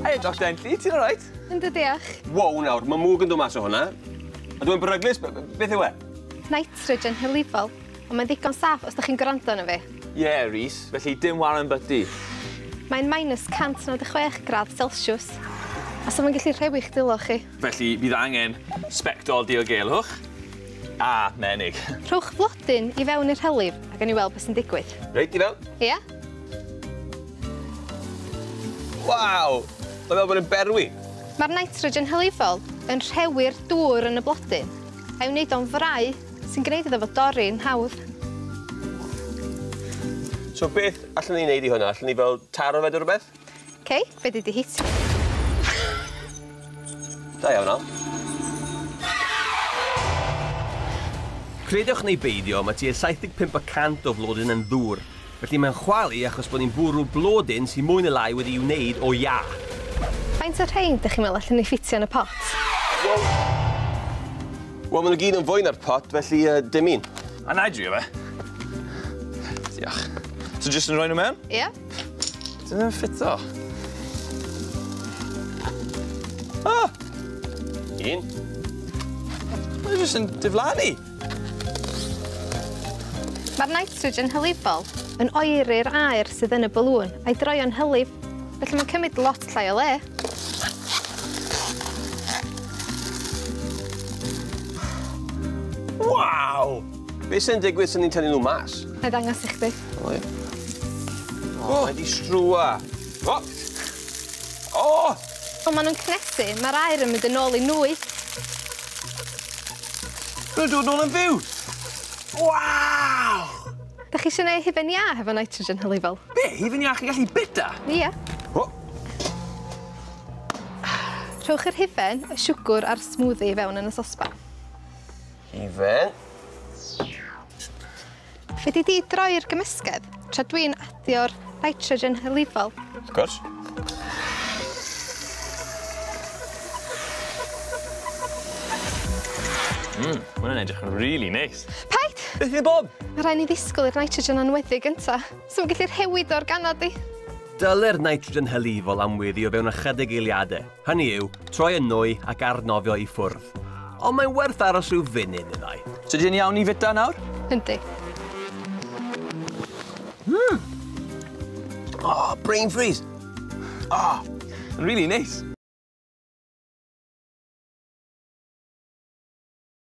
Hey, Dr Enlli, ti'n alright? Yndw, diolch. Wow, nawr, mae mwg yn dod mas o hwnna. A dwi'n beryglus, beth yw e? Nitrogen hylifol, ond mae'n ddigon saff os ydych chi'n gwrando arno fi. Ie, yeah, Rhys, felly dim Warren Butty. Mae'n minus 196 gradd Celsius. A so mae'n gallu rhewi'ch dwylo chi. Felly bydd angen sbectol diogelwch a menig. Rhowch flodyn i fewn i'r hylif a gawn ni weld beth sy'n digwydd. Reit, i fewn? Ie. Waw! Mae fel bod yn berwi. Mae'r nitrogen hylifol yn rhewi'r dŵr yn y blodyn a'i wneud o'n frau sy'n gwneud iddo fo dorri'n hawdd. So beth allwn ni wneud i hwnna? Allwn ni fel taro fe neu rhywbeth? OK, fe di hitio. Da iawn, Al. Credwch neu beidio, mae tua 75% o flodyn yn ddŵr. Felly mae'n chwalu achos bod ni'n bwrw blodyn sy'n mwy neu lai wedi'i wneud o iâ. Faint o'r rhain dych chi'n meddwl allwn ni ffitio yn y pot? Wel, maen nhw gyd yn fwy na'r pot, felly dim un. A na i drio fe. Diolch. So jyst yn rhoi nhw mewn? Ie. Dyn nhw'n ffito. Ah! Un. Mae'n jyst yn diflannu. Mae'r nitrogen hylifol yn oeri'r aer sydd yn y balŵn a'i droio'n hylif, felly mae'n cymryd lot llai o le. Waw! Be sy'n digwydd sy'n ni'n tynnu nhw mas? Na i ddangos i chdi. O, ie. O, mae di strwa. O! O! Pan maen nhw'n cnesu, mae'r aer yn mynd yn ôl i nwy. Maen nhw'n dod nôl yn fyw! Waw! Da chi eisiau gwneud hufen iâ hefo nitrogen hylifol? Be? Hufen iâ chi'n gallu bita? Ia. O! Rhowch yr hufen, y siwgr a'r smoothie i fewn yn y sosban. Hufen. Fedri di droi'r gymysgedd tra dwi'n adio'r nitrogen hylifol. Wrth gwrs. Ma' hwnna'n edrych yn rili neis. Paid! Beth sy'n bod? Ma' rai' ni ddisgwyl i'r nitrogen anweddu gynta. So ma'n gallu rhewi dy organa di. Dyle'r nitrogen hylifol anweddu o fewn ychydig eiliadau. Hynny yw, troi yn nwy ac arnofio i ffwrdd. Ond mae'n werth aros rhyw funud neu ddau. So di'n iawn i fita nawr? Yndi. Oh, brain freeze! Oh, yn rili neis.